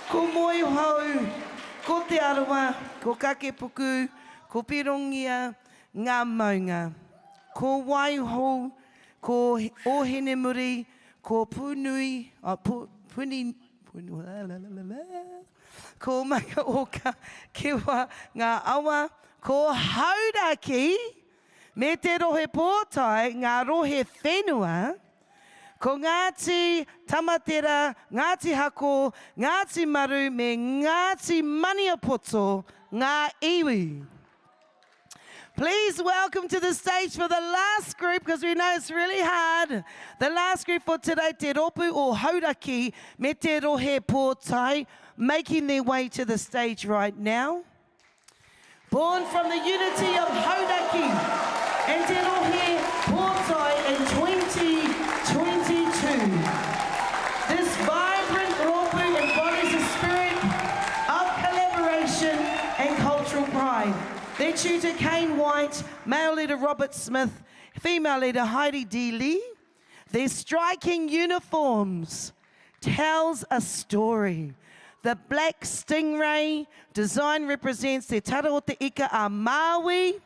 Ko Moehou, ko Te Arawa, ko Kakepuku, ko Pirongia ngā maunga. Ko Waihou, ko Ōhinemuri, ko Pūnui, Puni, ko Makaoka, Kewa ngā awa, ko Hauraki me Te Rohe Pōtae ngā rohe whenua, ko Ngāti Tamatera, Ngāti Hako, Ngāti Maru me Ngāti Maniapoto ngā iwi. Please welcome to the stage for the last group, because we know it's really hard. The last group for today, Te Rōpū o Hauraki me Te Rohe Pōtae, making their way to the stage right now. Born from the unity of Hauraki and Te Rohe Pōtae in 2022. This vibrant rōpū embodies a spirit of collaboration and cultural pride. Their tutor Kane White, male leader Robert Smith, female leader Heidi D. Lee. Their striking uniforms tells a story. The black stingray design represents Te Tara o Te Ika a Māui,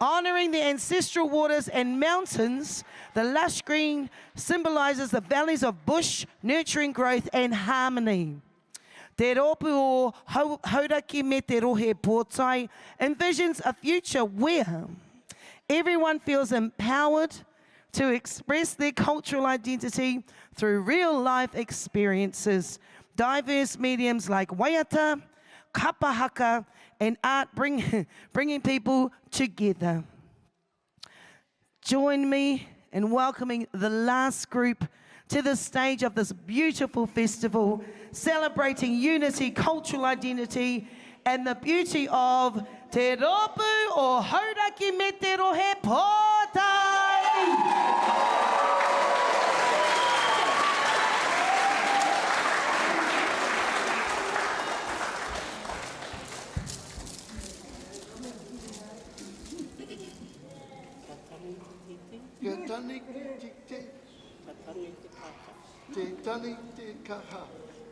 honouring the ancestral waters and mountains. The lush green symbolises the valleys of bush, nurturing growth and harmony. Te Rōpū o Hauraki me Te Rohe Pōtae envisions a future where everyone feels empowered to express their cultural identity through real-life experiences. Diverse mediums like waiata, kapa haka, and art bring, bringing people together. Join me in welcoming the last group to the stage of this beautiful festival, celebrating unity, cultural identity, and the beauty of Te Rōpū o Hauraki me Te Rohe Pōtae! Ka tangi te titi. Ka tangi te te. Ka tangi te kaka. Te tangi te kaha.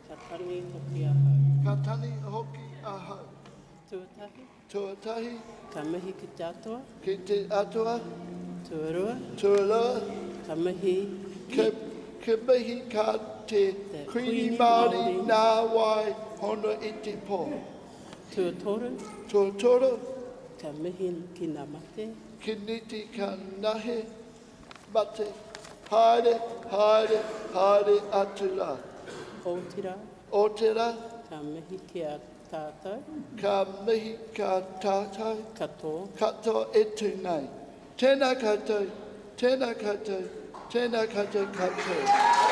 Ka tangi hoki ahau. Ka tangi hoki ahau. Tuatahi. Tuatahi. Ka mihi ki te Atua. Ki te Atua. Tuarua. Tuarua. Ka mihi ki. Ka mihi ka te Kuini Māori nā wai hono i te pō. Tuatoru. Tuatoru. Ka mihi ki nga mate. Ki niti ka nahe mate. Haere, haere, haere atu ra. Otira. Otira. Ka mihi ki a tatou. Ka mihi ka tatou. Katoa. Katoa e tu nei. Tena koutou, tena koutou, tena koutou katoa.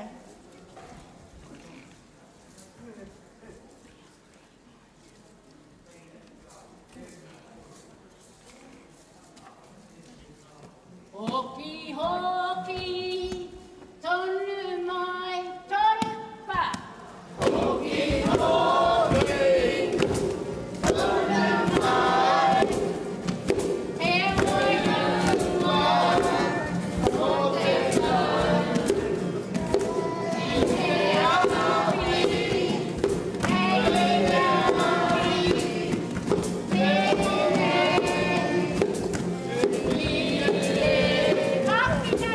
Okay. Hoki, hoki, tonu mai toru pa. Hoki, hoki, tonu mai. He moe hua o te tau. I te api, hei te api, te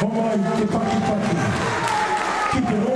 Homai te pakipaki ki te rōpū.